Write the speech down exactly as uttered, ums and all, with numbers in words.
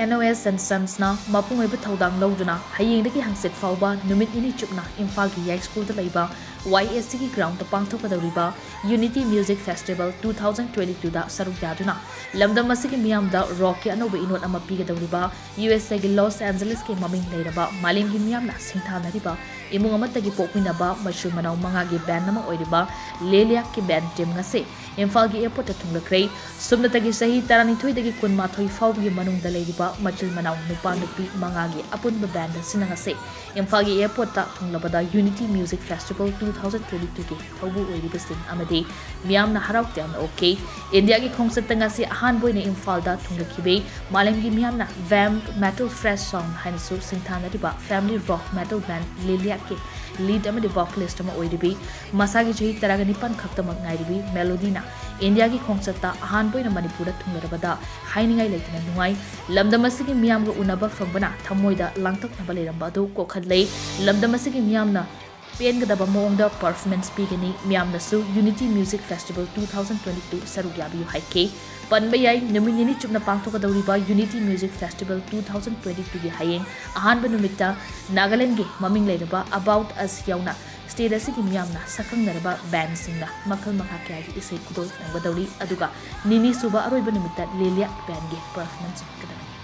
NOS and Sonsꯅ ꯃꯄꯨꯡ ꯑꯣꯏꯕ ꯊꯧꯗꯥꯡ ꯂꯧꯗꯨꯅ ꯍꯌꯦꯡꯗꯒꯤ ꯍꯪꯆꯤꯠ ꯐꯥꯎꯕ ꯅꯨꯃꯤꯠ ꯅꯤꯅꯤ ꯆꯨꯞꯅ ꯏꯝꯐꯥꯜꯒꯤ ꯌꯥꯏꯁ꯭ꯀꯨꯜꯗ ꯂꯩꯕ YACꯒꯤ groundꯇ ꯄꯥꯡꯊꯣꯛꯀꯗꯧꯔꯤꯕ Unity Music Festival two thousand twenty twoꯗ ꯁꯔꯨꯛ ꯌꯥꯗꯨꯅ ꯂꯝꯗꯝ ꯑꯁꯤꯒꯤ ꯃꯤꯌꯥꯝꯗ rockꯀꯤ ꯑꯅꯧꯕ ꯏꯅꯣꯠ ꯑꯃ ꯄꯤꯒꯗꯧꯔꯤꯕ USAꯒꯤ Los Angelesꯀꯤ ꯃꯃꯤꯡ ꯂꯩꯔꯕ ꯃꯥꯂꯦꯝꯒꯤ ꯃꯤꯌꯥꯝꯅ ꯁꯤꯡꯊꯥꯅꯔꯤꯕ ꯏꯃꯨꯡ ꯑꯃꯠꯇꯒꯤ ꯄꯣꯛꯃꯤꯟꯅꯕ ꯃꯆꯤꯟ ꯃꯅꯥꯎ ꯃꯉꯥꯒꯤ band ꯑꯃ ꯑꯣꯏꯔꯤꯕ ꯂꯦꯂꯤꯌꯥꯛꯀꯤ band team ꯉꯁꯤ ꯏꯝꯐꯥꯜꯒꯤ airportꯇ ꯊꯨꯡꯂꯈ꯭ꯔꯦ꯫ ꯁꯨꯞꯅꯇꯒꯤ ꯆꯍꯤ ꯇꯔꯥꯅꯤꯊꯣꯏꯗꯒꯤ ꯀꯨꯟꯃꯥꯊꯣꯏ ꯐꯥꯎꯕꯒꯤ ꯃꯅꯨꯡꯗ ꯂꯩꯔꯤꯕ ꯃꯆꯤꯟ ꯃꯅꯥꯎ ꯅꯨꯄꯥ ꯅꯨꯄꯤ ꯃꯉꯥꯒꯤ ꯑꯄꯨꯟꯕ band ꯑꯁꯤꯅ ꯉꯁꯤ ꯏꯝꯐꯥꯜꯒꯤ airportꯇ ꯊꯨꯡꯂꯕꯗ Unity Music Festival two thousand twenty twoꯒꯤ ꯊꯧꯕꯨ ꯑꯣꯏꯔꯤꯕꯁꯤꯡ ꯑꯃꯗꯤ ꯃꯤꯌꯥꯝꯅ ꯍꯔꯥꯎ ꯇꯌꯥꯝꯅ ꯑꯣꯛꯈꯤ꯫ ꯏꯟꯗꯤꯌꯥꯒꯤ ꯈꯣꯡꯆꯠꯇ ꯉꯁꯤ ꯑꯍꯥꯟꯕ ꯑꯣꯏꯅ ꯏꯝꯐꯥꯜꯗ ꯊꯨꯡꯂꯈꯤꯕꯤ ꯃꯥꯂꯦꯝꯒꯤ ꯃꯤꯌꯥꯝꯅ vamp metal thrash sound ꯍꯥꯏꯅꯁꯨ ꯁꯤꯡꯊꯥꯅꯔꯤꯕ family rock metal band ꯂꯦꯂꯤꯌꯥꯛꯀꯤ lead ꯑꯃꯗꯤ vocalist ꯑꯃ ꯑꯣꯏꯔꯤꯕꯤ ꯃꯁꯥꯒꯤ ꯆꯍꯤ ꯇꯔꯥꯒ ꯅꯤꯄꯥꯟ ꯈꯛꯇꯃꯛ ꯉꯥꯏꯔꯤꯕꯤ ꯃꯦꯂꯣꯗꯤꯅ ꯏꯟꯗꯤꯌꯥꯒꯤ ꯈꯣꯡꯆꯠꯇ ꯑꯍꯥꯟꯕ ꯑꯣꯏꯅ ꯃꯅꯤꯄꯨꯔꯗ ꯊꯨꯡꯂꯔꯕꯗ ꯍꯥꯏꯅꯤꯡꯉꯥꯏ ꯂꯩꯇꯅ ꯅꯨꯡꯉꯥꯏ꯫ ꯂꯝꯗꯝ ꯑꯁꯤꯒꯤ ꯃꯤꯌꯥꯝꯒ ꯎꯅꯕ ꯐꯪꯕꯅ ꯊꯃꯣꯏꯗ ꯂꯥꯡꯇꯛꯅꯕ ꯂꯩꯔꯝꯕ ꯑꯗꯨ ꯀꯣꯛꯍꯜꯂꯦ꯫ ꯂꯝꯗꯝ ꯑꯁꯤꯒꯤ ꯃꯤꯌꯥꯝꯅ ꯄꯦꯟꯒꯗꯕ ꯃꯑꯣꯡꯗ performance ꯄꯤꯒꯅꯤ꯫ ꯃꯤꯌꯥꯝꯅꯁꯨ Unity Music Festival two thousand twenty two ꯁꯔꯨꯛ ꯌꯥꯕꯤꯌꯨ ꯍꯥꯏꯈꯤ꯫ ꯄꯟꯕ ꯌꯥꯏ, ꯅꯨꯃꯤꯠ ꯅꯤꯅꯤ ꯆꯨꯞꯅ ꯄꯥꯡꯊꯣꯛꯀꯗꯧꯔꯤꯕ Unity Music Festival two thousand twenty twoꯒꯤ ꯍꯌꯦꯡ ꯑꯍꯥꯟꯕ ꯅꯨꯃꯤꯠꯇ ꯅꯥꯒꯥꯂꯦꯟꯒꯤ ꯃꯃꯤꯡ ꯂꯩꯔꯕ About Us ꯌꯥꯎꯅ state ꯑꯁꯤꯒꯤ ꯃꯤꯌꯥꯝꯅ ꯁꯛꯈꯪꯅꯔꯕ bandꯁꯤꯡꯅ ꯃꯈꯜ ꯃꯈꯥ ꯀꯌꯥꯒꯤ ꯏꯁꯩ ꯈꯨꯗꯣꯜ ꯇꯝꯒꯗꯧꯔꯤ꯫ ꯑꯗꯨꯒ ꯅꯤꯅꯤ ꯁꯨꯕ ꯑꯔꯣꯏꯕ ꯅꯨꯃꯤꯠꯇ ꯂꯦꯂꯤꯌꯥꯛ bandꯒꯤ performance ꯎꯠꯀꯗꯕꯅꯤ꯫